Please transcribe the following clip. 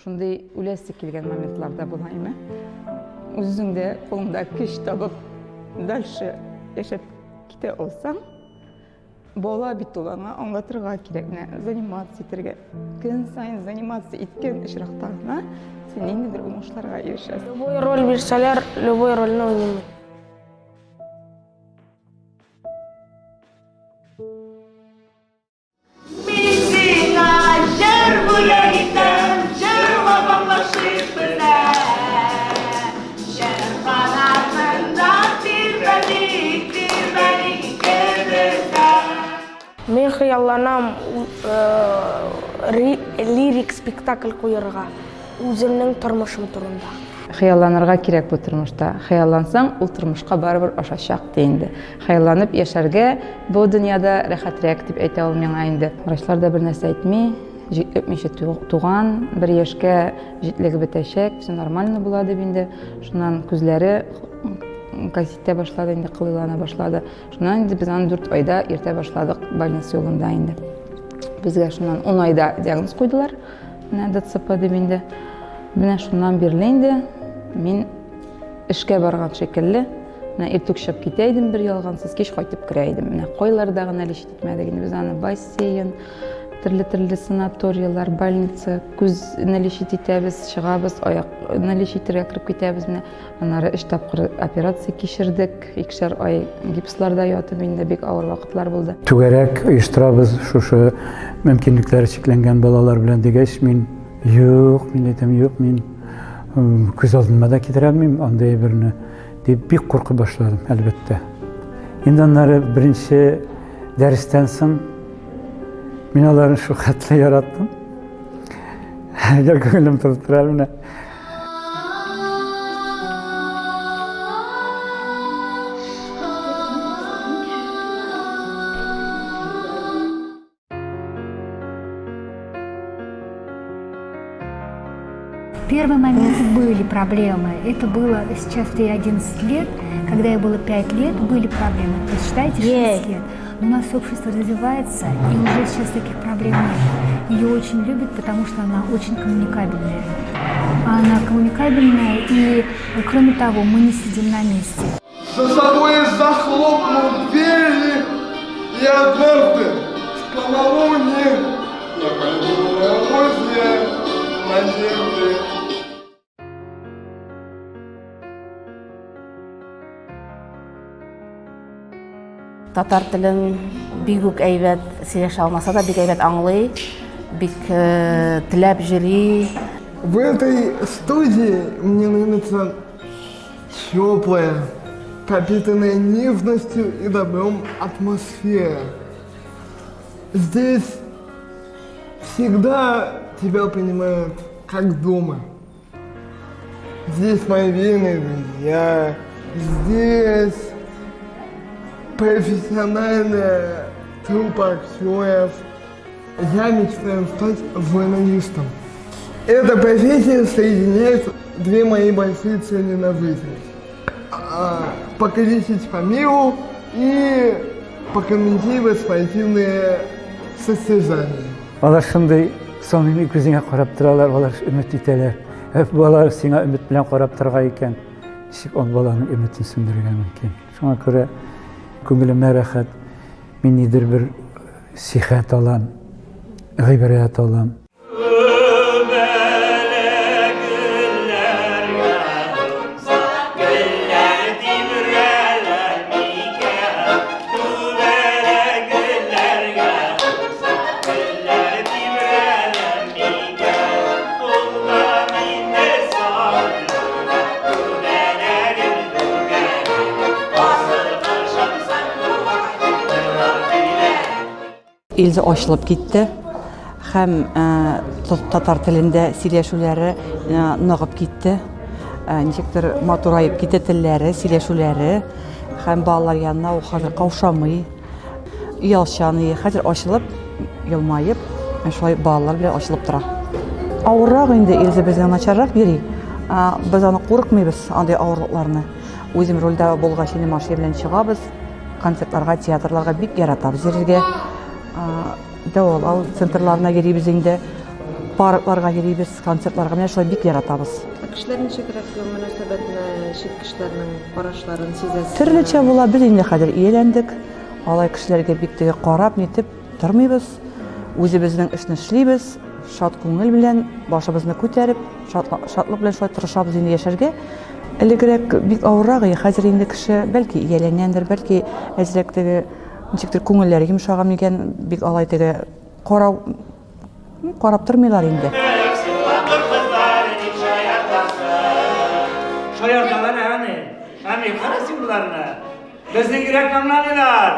Шундый үләсе килгән моментлар да була име. Үзеңдә кулыңда көч табып дальше яшәп китә алсаң, бала бит ул, аңа аңлатырга кирәк, менә заниматься итәргә. Көн саен заниматься иткән очракта гына син ниндидер уңышларга ирешәсең. Любой роль бирсәләр, любой рольне уйныйм. Мин сиңа җыр бүләк итәм, җырлап аңлашыйк бездә. Җыр канатында тирбәлик, тирбәлик икебез дә. Мин хыялланам лирик спектакль куерга, үземнең тормышым турында. Хыялланырга кирәк бу тормышта. Хыяллансаң, ул тормышка барыбер ашачак, ди инде. Хыялланып яшәргә бу дөньяда рәхәтрәк, дип әйтә ул миңа инде. Врачлар да бер нәрсә әйтми, җитлекмичә туган, бер яшькә җитлегеп бетәчәк, все нормально була дип инде. Шуннан күзләре косить башлады инде, кылыйлана башлады. Шуннан инде без аны 4 айда иртә башладык больница юлында инде. Безгә шуннан 10 айда диагноз куйдылар. Менә ДЦП дип инде. Менә шуннан бирле инде мин эшкә барган шикелле, менә иртүк чыгып китә идем бер ялгансыз, кич кайтып керә идем. Менә кайларда гына лечить итмәдек инде без аны, бассейн, төрле-төрле санаторияләр, больница, күзне лечить итәбез, чыгабыз, аякны лечить итәргә кереп китәбез. Менә аннары өч тапкыр операция кичердек, икешәр ай гипсларда ятып инде бик авыр вакытлар булды. Түгәрәк оештырабыз шушы мөмкинлекләре чикләнгән балалар белән дигәч, мин юк, мин әйтәм, юк, мин күз алдыма да китерә алмыйм андый әйберне дип бик куркып башладым, әлбәттә. Инде аннары беренче дәрестән соң мин аларны шул хәтле яраттым. Әле күңелем тулып тора менә. Первый момент были проблемы. Это было сейчас ей 11 лет, когда ей было 5 лет, были проблемы. Посчитайте, 6 лет. Но у нас общество развивается, и уже сейчас таких проблем нет. Ее очень любят, потому что она очень коммуникабельная. Она коммуникабельная, и кроме того, мы не сидим на месте. За собой захлопнул двери, и однажды в полнолуние я пойду на озеро надежды. Татар телен бик үк әйбәт сөйләшә алмаса да, бик әйбәт аңлый, бик э, теләп йөри. В этой студии мне нравится теплая, пропитанная нежностью и добром атмосфера. Здесь всегда тебя принимают как дома. Здесь мои верные друзья, здесь профессиональная труппа актеров. Я мечтаю стать журналистом. Эта профессия соединяет две мои большие цели на жизнь. Поколесить по миру и покомментировать спортивные состязания. Алар шундый самими күзеңә карап торалар, алар өмет итәләр. Ә бала сиңа өмет белән карап торган икән, ничек ул баланың өметен сүндерергә мөмкин? Шуңа күрә күңелемә рәхәт, мин нидер бер сихәт алам, гыйбрәт алам. Илза ачылып китте һәм татар телендә сөйләшүләре ныгып китте. Ничектер матураеп китте телләре, сөйләшүләре һәм балалар янына ул хәзер каушамый. Оялчан, хәзер ачылып, елмаеп, шулай балалар белән ачылып тора. Авыррак инде Илза безнең начаррак йөри. Без аны курыкмыйбыз, андый авырлыкларны. Үзем рульдә булгач, инде машина белән чыгабыз. Концертларга, театрларга бик яратабыз йөрергә. Дәвалау центрларына йөрибез инде. Паркларга йөрибез, концертларга, менә шулай бик яратабыз. Ә кешеләр ничегрәк мөнәсәбәтне, чит кешеләрнең карашларын сизәсезме? Төрлечә була, без инде хәзер ияләндек. Алай кешеләргә бик теге карап, нитеп тормыйбыз. Үзебезнең эшне эшлибез, шат күңел белән, башыбызны күтәреп, шатлык белән шулай тырышабыз инде яшәргә. Элегрәк бик авыррак иде, хәзер инде кеше бәлки ияләнгәндер, бәлки әзрәк теге ничектер күңелләре йомшаган микән, бик алай теге карау карап тормыйлар инде. Шаярталар, әни. Әни, кара син боларны. Безнең йөрәк аңламыйлар.